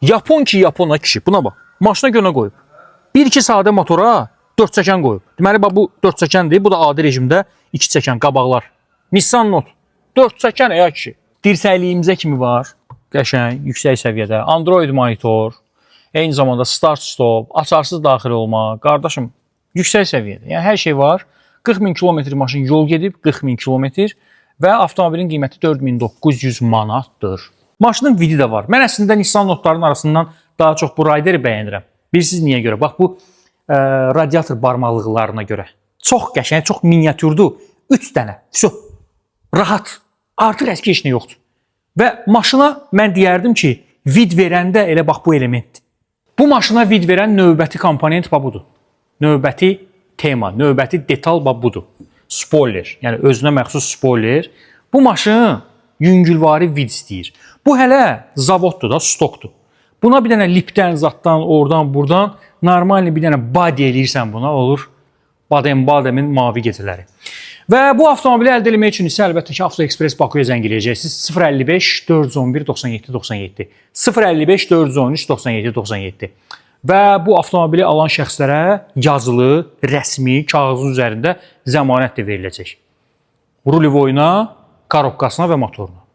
Yapon ki Yapona kişi. Buna bax. Maşına görə qoyub. 1-2 sadə motora 4 çəkən qoyub. Deməli bax bu 4 çəkəndir. Bu da adi rejimdə 2 çəkən qabaqlar. Nissan Note. 4 çəkən ya kişi. Dirsəkliyimizə kimi var. Qəşəng, yüksək səviyyədə. Android monitor. Eyni zamanda start stop, açarsız daxil olma. Qardaşım, yüksək səviyyədə. Yəni hər şey var. 40 min kilometr maşın yol gedib, 40 min kilometr və avtomobilin qiyməti 4900 manatdır. Maşının vidi də var. Mən əslində Nissan Note-ların arasından daha çox bu Rideri bəyənirəm. Bilirsiniz niyə görə? Bax bu radiator barmaqlıqlarına görə. Çox qəşəng, çox miniatürdür. 3 dənə. Vso. Rahat. Artıq əski heç nə yoxdur. Və maşına mən deyərdim ki, vid verəndə elə bax bu elementdir. Bu maşına vid verən növbəti komponent bax budur. Növbəti tema, növbəti detal bax budur. Spoiler, yəni özünə məxsus spoiler. Bu maşın yüngülvari vid istəyir. Bu hələ zavoddur da, stokdur. Buna bir dənə lipdən, zaddan, oradan, buradan normal bir dənə body eləyirsən buna olur. Baden-Badenin mavi gecələri. Və bu avtomobili əldə etmək üçün isə əlbəttə ki, Avto Express Bakıya zəng eləyəcəksiniz. 055 411 97 97. 055 413 97 97. Və bu avtomobili alan şəxslərə yazılı, rəsmi kağızın üzərində zəmanət də veriləcək. Rulevoyuna, korobkasına və motoruna.